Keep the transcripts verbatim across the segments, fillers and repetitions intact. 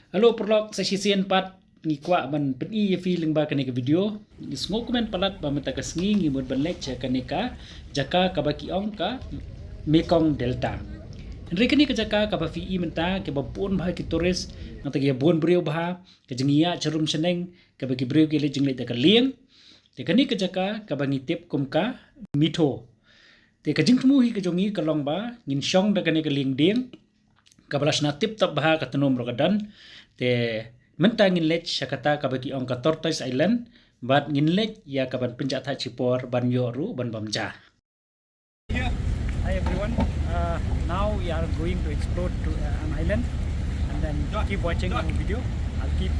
Hello paralok, sa shisien pat ngi kwah ban pyni ïa phi lyngba kane ka video. Ngi sngewkmen palat ba mynta ka sngi ngi mut ban leit sha kane ka jaka kaba ki ong ka Mekong Delta. Hynrei kane ka jaka kaba phi i mynta kaba bun bha ki tourist, nangta ki bun briew bha, ka jingïaid sharum shaneng, kaba ki briew ki leit jingleit da ka lieng. Te kane ka jaka kaba ngi tip kum ka Mitho. Te ka jingthmu hi ka jong ngi ka long ba ngin shong da kane ka lieng dieng kaba la shna tip top bha, ka tnum ruh ka don. Te mynta ngin leit sha kata kaba ki ong ka Tortoise Island, bad ngin leit ïa kaban pynjah thait shipor ban ïoh ruh ban bam ja. Hi everyone, uh, now we are going to explore to uh, an island, and then keep watching our video. I'll keep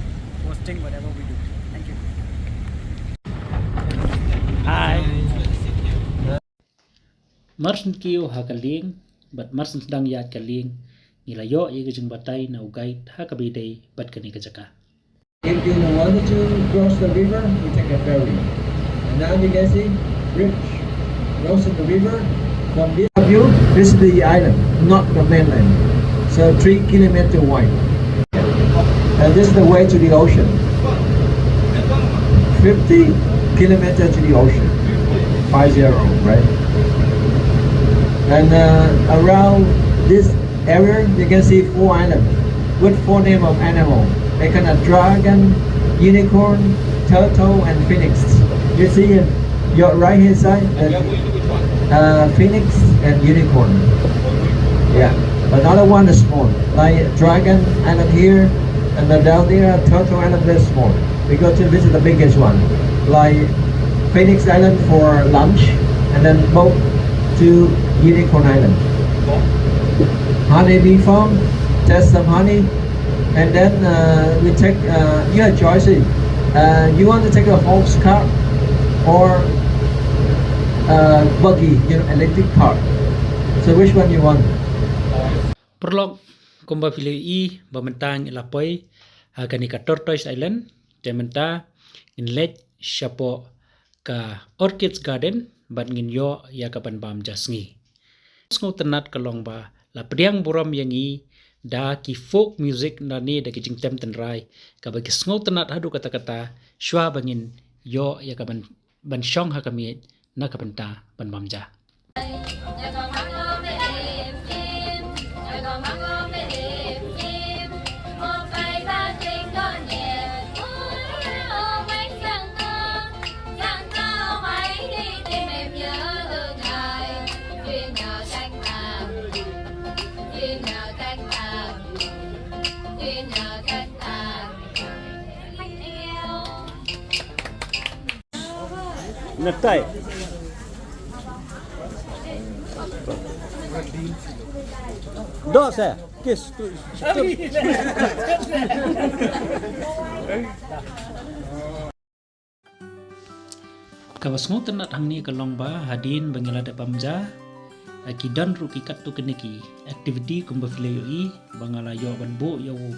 posting whatever we do. Thank you. Hi. Mar syn kiew ha ka lieng bad mar syn sdang ïaid ka lieng, ngi la ïoh ïa ka jingbatai na u guide ha kaba ïadei bad kane ka jaka. If you wanted to cross the river, we take a ferry. And now you can see bridge crossing the river. From this view, this is the island, not the mainland. So three kilometer wide. And this is the way to the ocean. fifty kilometer to the ocean. Five zero, right? And uh, around this area, you can see four islands with four name of animal. They kind of dragon, unicorn, turtle, and phoenix. You see in your right hand side, uh, phoenix and unicorn. Yeah, another one is small, like dragon island here, and then down there, turtle island, very small. We go to visit the biggest one, like Phoenix Island for lunch, and then boat to Unicorn Island. Honey bee farm, test some honey, and then uh, we take uh, your choice. Uh, you want to take a horse cart or uh, buggy, you know, electric cart. So which one you want? Paralok, kumba phi la ïohi ba mynta ngi la poi ha kane ka Tortoise Island, te mynta ngin leit shapoh ka Orchids Garden bad ngin ïoh ïa kaban bam ja sngi. Sngewtynnat ka long ba la pdiang burom ïa ngi da ki folk music nane da ki jingtem tynrai kaba ki sngewtynnat haduh katta katta, shuwa ba ngin ïoh ïa kaban ban shong ha ka miej na ka bynta ban bam ja. Netai. Dok sa, kis tu. Kaba sngewtynnat hangne ka long ba hadien ba ngi la dep bam ja, ki don ruh ki katto katne ki activity kumba phi la ïohi ba nga la ïoh ban buh ïa u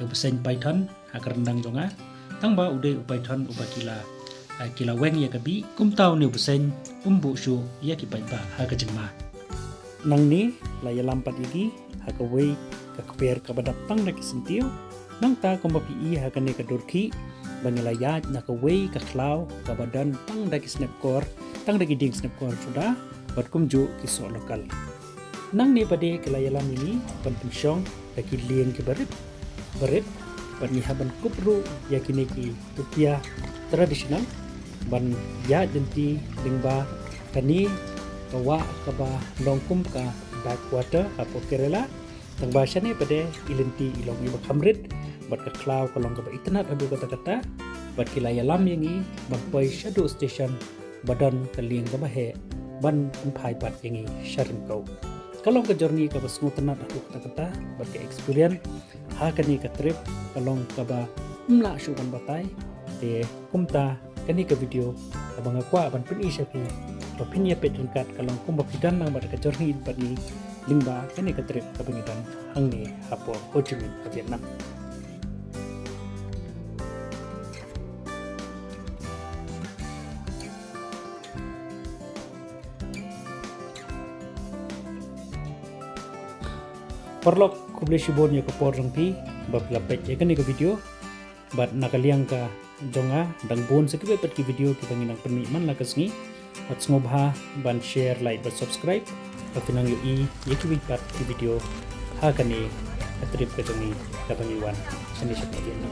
ïa u bseiñ python ha ka ryndang jong nga. Tang ba u dei u python uba ki la, ah, ki la weng ïa ka bih, kumta une u bseiñ um buh shuh ïa ki paidbah ha ka jingma. Nangne la ïalam pat ïa ki ha kawei ka kper kaba dap tang da ki syntiew. Nangta kumba phi i ha kane ka dur khih ba ngi la ïaid na kawei ka khlaw kaba don tang da ki snep kor, tang da ki dieng snep kor suda bad kumjuh ki soh lokal. Nangne pat de ki la ïalam ïa ngi ban pynshong da ki lieng kiba rit barit, bad ngi hap ban kup ruh ïa kine ki tutia traditional ban ïaid lynti lyngba kane ka wah kaba long kum ka backwater hapoh Kerala. Tang ba shane pat de i lynti i long iba kham rit bad ka khlaw ka long kaba itynnat haduh katta katta, bad ki la ïalam ïa ngi ban poi shaduh station ba don ka lieng kaba heh ban pynphai pat ïa ngi sha ryngkew. Ka long ka journey kaba sngewtynnat haduh katta katta bad ka experience ha kane ka trip ka long kaba ym lah shuh ban batai. Te kumta kane ka video kaba nga kwah ban pyni sha phi ba phin ïa peit ryngkat ka long kumba phi don lang bad ka journey bad ngi lyngba kane ka trip kaba ngi don hangne hapoh Ho Chi Minh ha Vietnam. Paralok, khublei shibun ïa ka por jong phi. ba phi la peit ïa kane ka video. Bad na ka liang ka jong nga, dang bun sa kiwei pat ki video kiba ngi nang pynmih man la ka sngi. Bad sngewbha ban share, like bad subscribe ba phin nang ïohi ïa kiwei pat ki video ha kane ka trip ka jong ngi kaba ngi wan shane shapoh Vietnam.